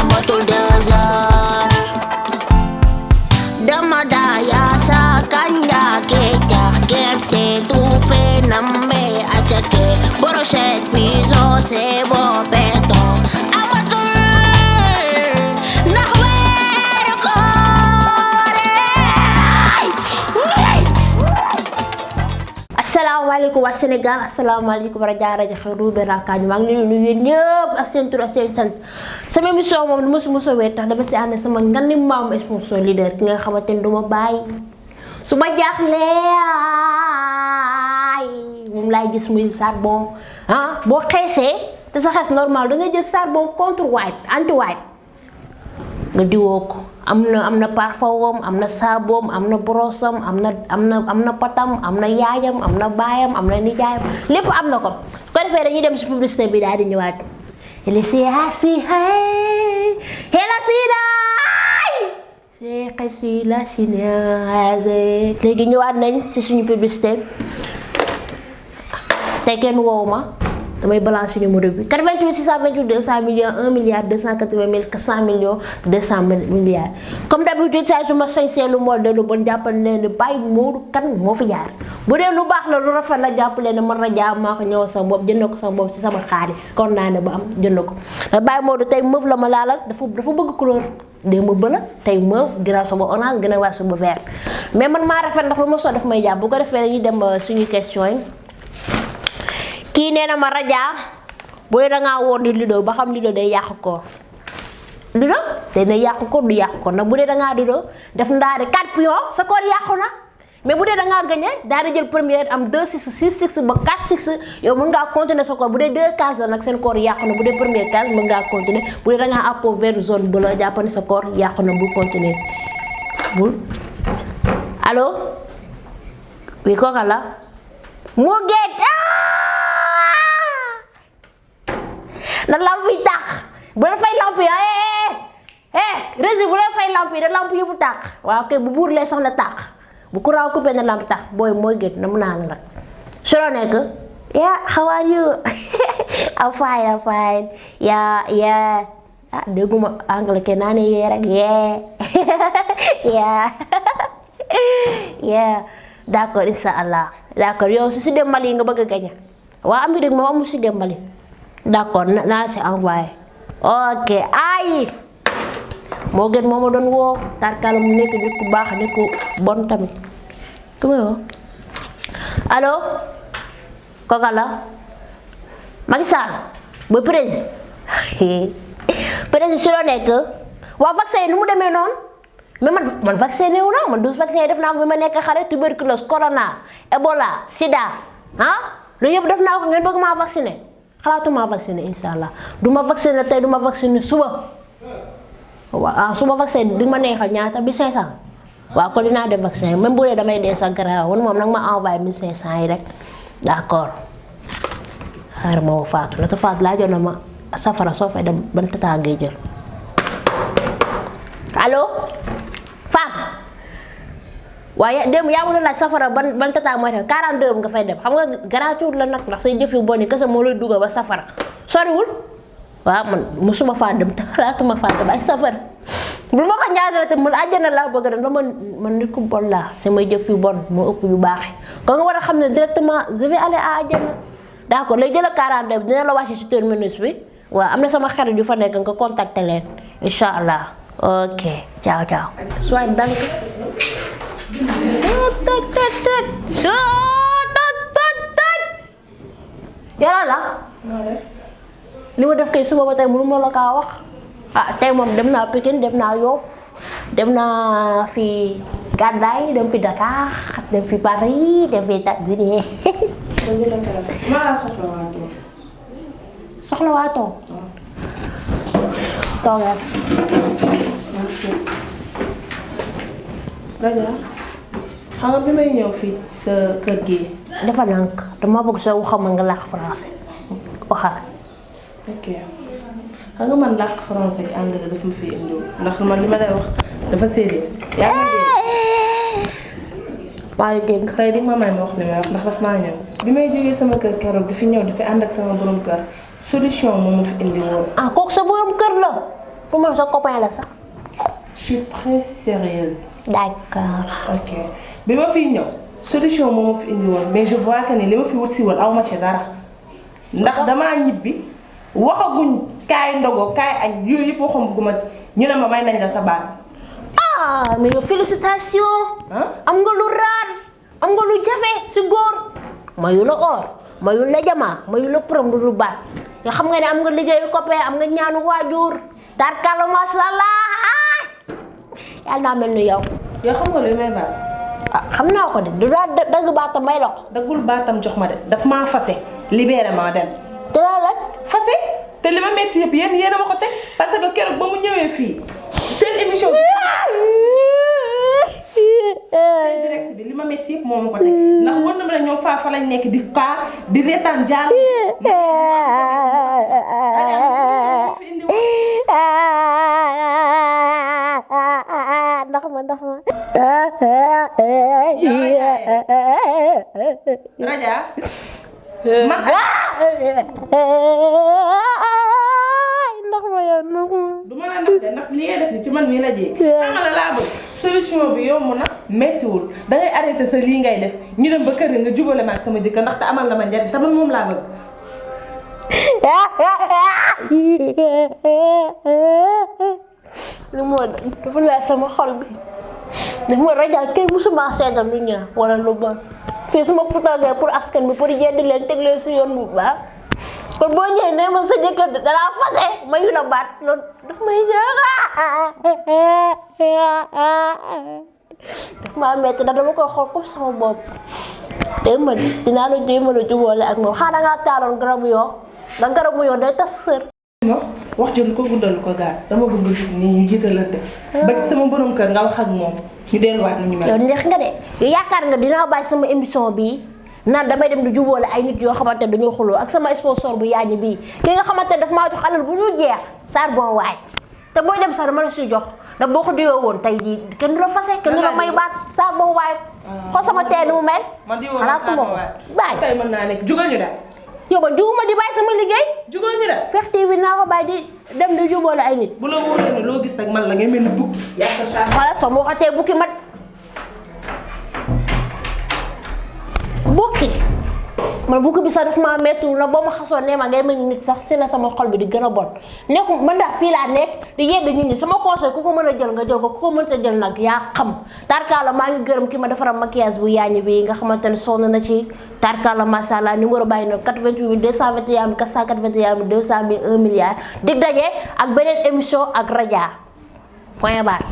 amatul 2 heures dama daya sa kanya kecah gerte tufe nambe acake brochette piso sebo beton amatul naxweeru koore asalaamaaleykum waa Sénégal asalaamaaleykum rajo Xeurube Rakkaaju maa ngi leen di nuyu ñëpp ak seen tur ak seen sant sama émission moom mosuma wéet tax dama si ànd sama ngandi maam sponsor leader ki nga xamante ni duma bàyyi su ma jaaxlee moom laay gis muy charbon boo xeesee te sa xees normal da nga jël charbon contre white anti white nga diwoo ko am na parfum am na saaboom am na brosam am na patam am na yaayam am na baayam am na nijaayam lépp am na ko su ko defee dañuy dem si publicité bi daal di ñëwaat léegi ñëwaat nañ ci suñu publicité te kenn woowu ma damay balance numéro bi 88 628 200 millions 1 milliard 280 mille 100 millions 200 milliards comme d'habitude saa su ma sañsee lu moo de lu bon jàppal leen ne bàyyi Modou Kane moo fi jaar bu dee lu baax la lu rafet la jàppale ne man Raja maa ko ñëw sama bopp jënd ko sama bopp ci sama xaalis kon naa ne ba am jënd ko da bàyyi Modou tey meuf la ma laalal dafa bëgg couleur démb bëla tey meuf gira sama orange gën a waa suba vert mais man maa rafet ndax lu ma soo daf may jàpp bu ko defee dañuy dem suñu question yi kii nee na ma Raja bu dee da ngaa woor di lido ba xam lido day yàq koor lido dina yàq koor du yàq koor nag bu dee da ngaa lido def ndaari 4 pions sa koor yàqu na mais bu dee da ngaa gagné daal di jël première am 2 6 6 6 ba 4 6 yow mën ngaa continuer sa koor bu dee 2 cases la nag seen koor yàqu na bu dee première case mën ngaa continuer bu dee da ngaa àppoo vert zone bu la jàpp ne sa koor yàqu na bul continuer bul allo oui kooka la mu geet na lamp yi tàq bu la fay lamp yi rési bu la fay lamp yi da lamp yi bu tàq waaw kay bu buur lee sax la tàq bu courant coupé na lamp tàq booy mooy gét na mu naa la nag solo nekk how are you I'm fine yeah dégguma anglais ke naa ne yee rek yeah d'accord inshallah d'accord yow si dem Mali nga bëgg a gañe waa Amérique moom amul si dem Mali d'accord naa si envoyé ok ay moo gën moo ma doon woo tarkala mu nekk nit ku baax nit ku bon tamit ku may woo allo kooka la Macky Sall ba président si loo nekk waa vaccin yi nu mu demee noonu mais man vacciné wu na man 12 vaccin yi def naa ko bi ma nekk xale tuberculose corona Ebola sida lu yëpp def naa ko ngeen bëgg maa vacciné xalaatuma vacciné inshallah duma vacciné tey duma vacciné suba waaw suba vaccin di ma neexal ñaata bi 500 waaw ko dinaa def vaccin même bu dee damay dee sa garaaw woon moom nag ma envoyé 1500 yi rek d'accord xaaral ma woo Fatou naka Fatou laa jox na ma safara soo fay dem ban tata ngay jël allo Fatou waaye dem yaa ngi laaj safara ban tata mooy def 42 nga fay dem xam nga gratuit la nag ndax say jëf yu bon yi kese moo lay dugal ba safara soriwul waaw man musuma faa dem te xalaatuma faa dem ay safara bu ma ko ñaanal te man àjjana laa bëgg dem man nit ku bon laa samay jëf yu bon moo ëpp yu baax ko nga war a xam ne directement je vais aller à àjjana d'accord lay jël 42 dina la wàcce ci terminus bi waaw am na sama xarit yu fa nekk nga contacter leen inshallah ok ciao sois dank yàlla la li ma def kay suba ba tey mënu ma la kaa wax tey moom dem naa Pikine dem naa Yoff dem naa fi Gàddaay dem fi Dakar dem fi Paris dem fi États-Unis soxla waatoo toogal Raja xam nga bi may ñëw fii sa kër gi dafa nank dama bëgg sa waxam nga làkk français waxal ok xam nga man làkk français ak anglais dafa ma fi indi ndax man li ma lay wax dafa séeréer yaa ngi maa ngi dégg xëy di ma may ma wax li may wax ndax daf maa ñëw bi may jógee sama kër keroog di fi ñëw di fi ànd ak sama borom kër solution moo ma fi indi woon kooku sa borom kër la pour man sa copain la sax. Je suis très sérieuse. D'accord. ok bi ma fiy ñëw solution moo ma fi indi woon mais je vois que ni li ma fi wut si woon aw ma ci dara ndax damaa ñibbi waxaguñ kaay ndogo kaay añ yooyu yëpp waxaguma ñu ne ma may nañ la sa baat. Ah mais yow félicitations. am nga lu raar am nga lu jafe si góor. mayu la or mayu la jamaa mayu la prom lu baat nga xam nga ne am nga liggéeyu copain am nga ñaanu waajur tarkala masala yàlla naa mel ni yow. yow xam nga luy may baat. ah xam naa ko de du daa dagg baatam may la ko. daggul baatam jox ma de daf maa fase libéré ma dem. te laa la fase te li ma metti yëpp yéen a ma ko teg parce que keroog ba mu ñëwee fii seen émission bi. seen direct bi li ma metti yëpp moo ma ko teg ndax war na ma ne ñoom fa lañ nekk di kaa di reetaan jàll. ndax ma Raja man ndax ma yow ndax ma du ma la ndax de ndax li ngay def ni ci man mii la jee xam nga la laa bëgg solution bi yomb na méttiwul dangay arrêté sa lii ngay def ñu dem ba kër nga jubale ma ak sama jëkkër ndaxte amal na ma njariñ te man moom laa bëgg. lu moo dafa leer sama xol bi dafa ma Raja kay musuma seetal lu ñaaw wala lu bon fii suma futagee pour askan bi pour yeddi leen teg leen si yoon bu baax kon boo ñëwee nee ma sa jëkkër dalaa fase mayu la baat loolu daf may daf maa metti ndax dama koy xool comme sama bopp te man dinaa la jéem a jubóole ak moom xanaa ngaa taaloon garabu yoo ndax garabu yoo day tas sër. wax jël ko guddal ko gaar dama bëgg nii ñu jiitalante ba ci sama borom kër nga wax ak moom ñu delluwaat nañu mel. yow neex nga de yow yaakaar nga dinaa bàyyi sama émission bii naan damay dem di jubóole ay nit yoo xamante ne dañoo xuloo ak sama sponsor bu yaañi bii ki nga xamante ne daf maa jox alal bu ñu jeex saar bon waay te booy dem sax dama la siy jox ndax boo ko diwoo woon tey jii kenn du la fase kenn du la may baat saar bon waay ko sama teen mu mel. man diwoo woon saar bon waay baay tey mën naa nekk jugal ñu daal. yow man juguma di bàyyi sama liggéey. jugal ñu daal. Fekh TV naa ko bàyyi di dem di jubóole ay nit. bu la wóoree ne loo gis rek man la ngay mel ni bukk. xoolal soo ma waxatee bukki mat bukki man bukki bi sax daf maa mettul na boo ma xasoon ne ma ngay mel ni nit sax si la sama xol bi di gën a bon nekku man daal fii laa nekk di yedd nit ñi sama conseil ku ko mën a jël nga jël ko ku ko mënta jël nag yaa xam tarkaala maa ngi gërëm ki ma defaral maquillage bu yaañu bi nga xamante ne sonn na ci tarkaala masha Allah numéro bàyyi na 88 221 481 200 000 1 milliard dig daje ak beneen émission ak Raja point barre